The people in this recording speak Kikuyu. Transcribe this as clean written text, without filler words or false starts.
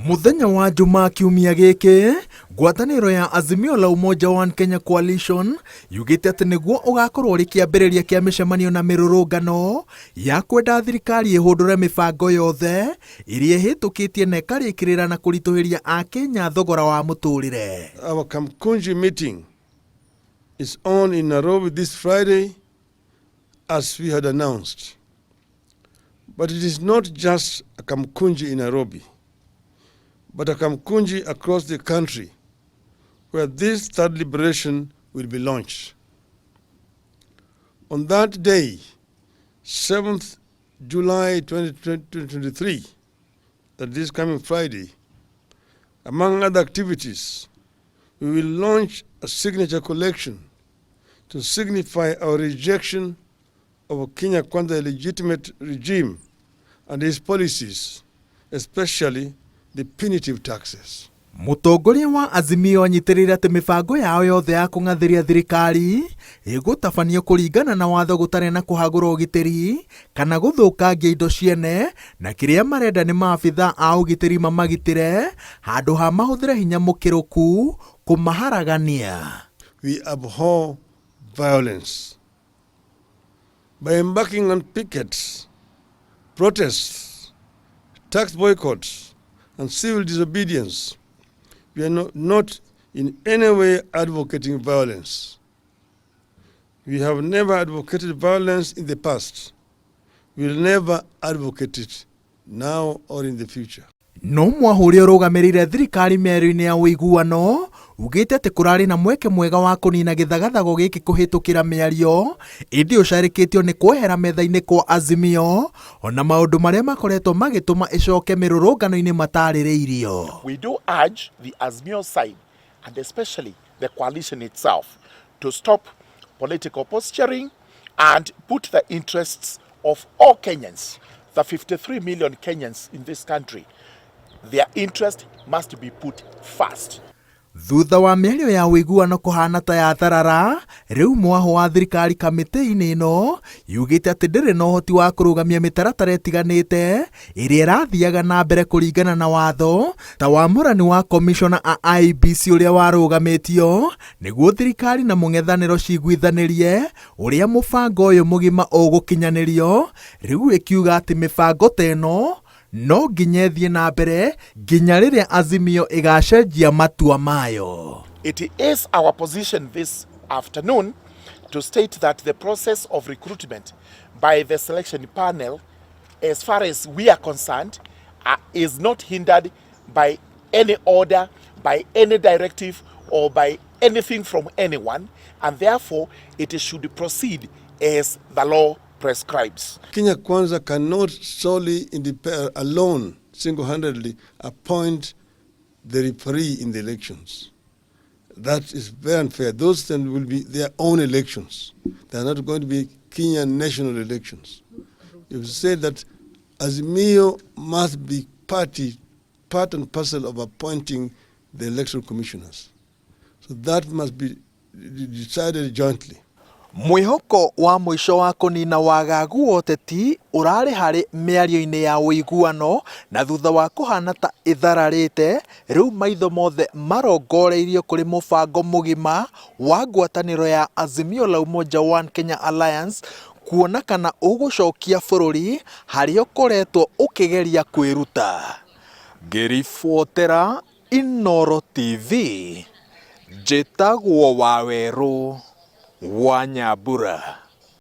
Mũthenya wa Jumaa kiumia gĩkĩ, ngwatanĩro ya Azimio la Umoja One Kenya Coalition yugĩte atĩ nĩguo ũgakorwo ũrĩ kĩambĩrĩria kĩa mĩcemanio na mĩrũrũngano ya kwenda thirikari ĩhũndũre mĩbango yothe ĩrĩa ĩhĩtũkĩtie na ĩkarĩkĩrĩra na kũritũhĩria Akenya thogora wa mũtũrĩre. Our Kamkunji meeting is on in Nairobi this Friday as we had announced. But it is not just a Kamkunji in Nairobi, but a Kamkunji across the country where this third liberation will be launched. On that day, 7th July 2023, that this coming Friday, among other activities, we will launch a signature collection to signify our rejection of Kenya Kwanza illegitimate regime and its policies, especially the punitive taxes. Mũtongoria wa Azimio anyitĩrĩire atĩ mĩbango yao yothe ya kũng'athĩria thirikari ĩgũtabanio kũringana na watho gũtarĩ na kũhagũra ũgitĩri kana gũthũkangia indo ciene, na kĩrĩa marenda nĩ maabithaa a ũgitĩri mamagitĩre handũ ha mahũthĩre hinya mũkĩrũku kũmaharagania. We abhor violence. By embarking on pickets, protests, tax boycotts, and civil disobedience, we are not in any way advocating violence. We have never advocated violence in the past. We will never advocate it now or in the future. No mwahũ ũrĩa ũrũgamĩrĩire thirikari mĩario-inĩ ya ũiguano ugĩte atĩ kũrarĩ na mweke mwega wa kũnina gĩthagathago gĩkĩ kũhĩtũkĩra mĩario, ĩndĩ ũcarĩkĩtio nĩ kwehera metha-inĩ kwa Azimio ona maũndũ marĩa makoretwo magĩtũma ĩcoke mĩrũrũngano-inĩ matarĩrĩirio. We do urge the Azimio side, and especially the coalition itself, to stop political posturing and put the interests of all Kenyans, the 53 million Kenyans in this country, their interest must be put first. Thutha wa mĩario ya ũiguano kũhana ta yatharara, rĩu mwahũ wa thirikari kamĩtĩ-inĩ ĩno yugĩte atĩ ndĩrĩ na ũhoti wa kũrũgamia mĩtaratara ĩtiganĩte ĩrĩa ĩrathiaga na mbere kũringana na watho ta wamũrani wa komishona a IEBC ũrĩa warũgamĩtio nĩguo thirikari na mũng'ethanĩro ciguithanĩrie ũrĩa mũbango ũyũ mũgima ũgũkinyanĩrio. Rĩu ĩkiuga atĩ mĩbango ta ĩno no nginya ĩthiĩ na mbere nginya rĩrĩa Azimio ĩgacenjia matua mayo. It is our position this afternoon to state that the process of recruitment by the selection panel, as far as we are concerned, is not hindered by any order, by any directive, or by anything from anyone, and therefore it should proceed as the law prescribes. Kenya Kwanza cannot solely, alone, single-handedly appoint the referee in the elections. That is very unfair. Those then will be their own elections. They are not going to be Kenyan national elections. You say that Azimio must be part and parcel of appointing the electoral commissioners. So that must be decided jointly. Mwĩhoko wa mũico wa kũnina wagagu wa ũteti ũrarĩ harĩ mĩario-inĩ ya ũiguano, na thutha wa kũhana ta ĩthararĩte, rĩu maitho mothe marongoreirio kũrĩ mũbango mũgima wa ngwatanĩro ya Azimio la Umoja One Kenya Alliance kuona kana ũgũcokia bũrũri harĩa ũkoretwo ũkĩgeria kwĩruta. Ngĩribotera Inooro TV, njĩtagwo Wawerũ wa Nyambura.